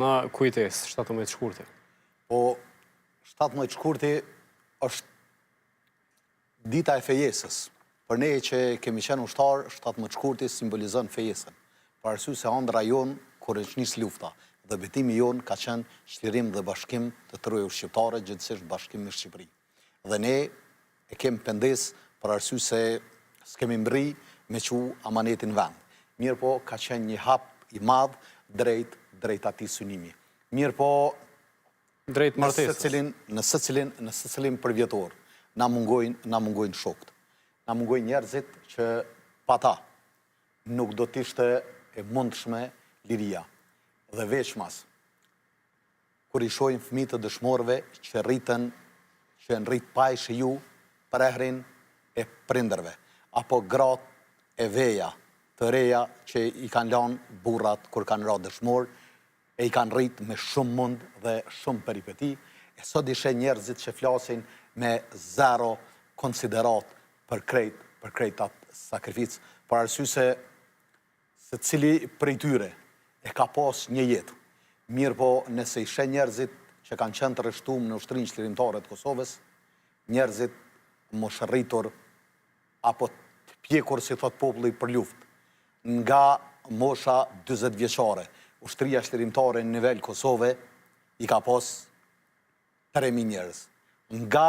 Në kujtesë, 17 shkurti. Po, 17 shkurti është dita e fejesës. Për ne që kemi qenë ushtar, 17 shkurti simbolizon fejesën. Për arsye se andrra jonë kur është nis lufta dhe betimi jonë ka qenë çlirim dhe bashkim të trojeve shqiptare, gjegjësisht bashkim me Shqipëri. Dhe ne e kem pendesë për arsye se s'kemi mbrri me çu amanetin n'vend. Mirëpo ka qenë një hap i madh drejt drejt atij synimi. Mirëpo drejt martesës. Në secilin në secilin në secilin përvjetor na mungojnë na mungojnë shokët. Na mungojnë njerëzit që pa ta nuk do të ishte e mundshme liria. Dhe veçmas kur i shohim fëmijët e dëshmorëve që rriten, që janë rrit pa e shiju prehrin e prindërve, apo gratë e veja, të reja që i kanë lanë burrat kur kanë ra dëshmorë e i kanë rrit me shumë mund dhe shumë peripeti, e sot i sheh njerëzit që flasin me zero konsideratë për krejt, për krejt atë sakrificë, për arsye se Secili prej tyre e ka pas një jetë. Mirëpo, nëse i sheh njerëzit që kanë qenë të rreshtum në Ushtrinë Çlirimtare të Kosovës, njerëzit moshërritur apo të pjekur si thotë populli për luftë, nga mosha 40 vjeçare, Ushtria Çlirimtare në nivel Kosove i ka pas 3000 njerëz. Nga.